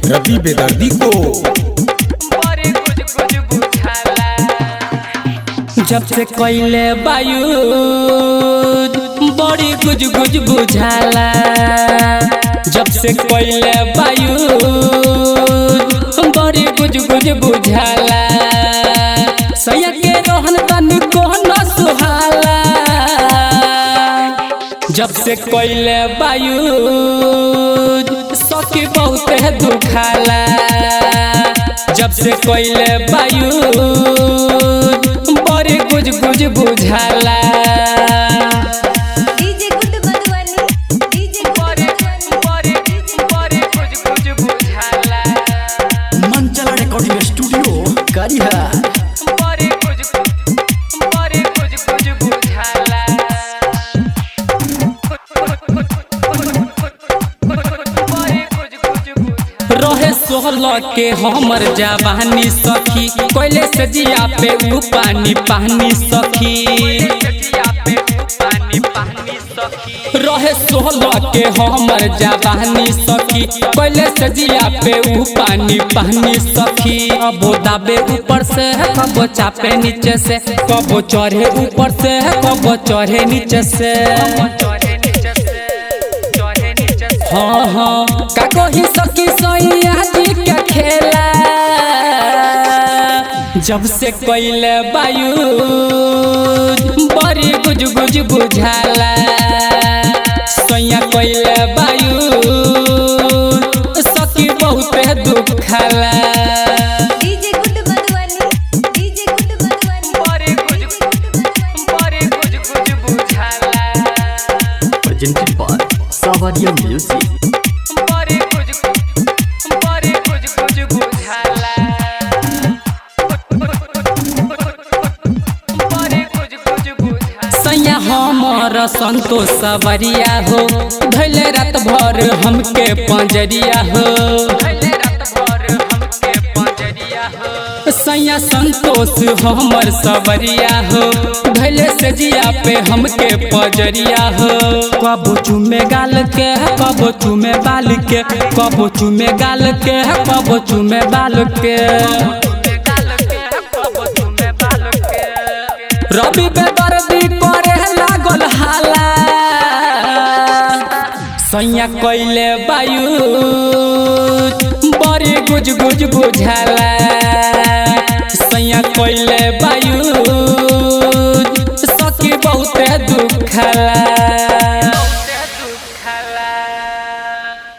रवि बेदर्दी को। बड़ी गुज गुज बुझाला। जब से कोइले वायु बड़ी गुज गुज बुझाला। जब से कोइले वायु बड़ी गुज गुज बुझाला। सैया के रोहन तन को न सुहाला। जब से कोइले वायु सखी बहुत दुखाला। जब से कोइले वायु बड़ी गुज गुज बुझाला। DJ good Madhubani, DJ good Madhubani, बड़ी बड़ी गुज गुज बुझाला। मनचला रिकॉर्डिंग स्टूडियो करिहा। बड़ी गुज गुज बुझाला। रहे सोहल के हमर जवानी सखी, कोयले से जिया पे ऊ पानी पानी सखी। रहे सोहल के हमर जवानी सखी, कोयले से जिया पे ऊ पानी पानी सखी। कबो दाबे ऊपर से कबो चापे नीचे से, कबो चढ़े ऊपर से कबो चढ़े नीचे से। हाँ हाँ का कोही सखी सैया जी के खेला। जब से कोइले वायु बड़ी गुज गुज बुझाला। सैया कोइले वायु सखी बहुत दुखाला। DJ good Madhubani, DJ good Madhubani, बड़ी गुज बड़ी गुज गुज बुझाला। प्रेजेंटेड बाय सावरिया म्यूजिक। बड़ी गुज गुज बुझाला। बड़ी गुज गुज बुझाला। सैया हमर संतोष सवरिया हो, धैले रात भर हमके पंजरिया हो। सैया संतोष हमर सवरिया हो, धैले से जिया पे हमके पजरिया हो। कबो चुमे गाल के कबो चुमे बाल के, कबो चुमे गाल के कबो चुमे बाल के। रवि बेदर्दी करे लागल हाला। सैया कोइले वायु बड़ी गुज गुज बुझाला।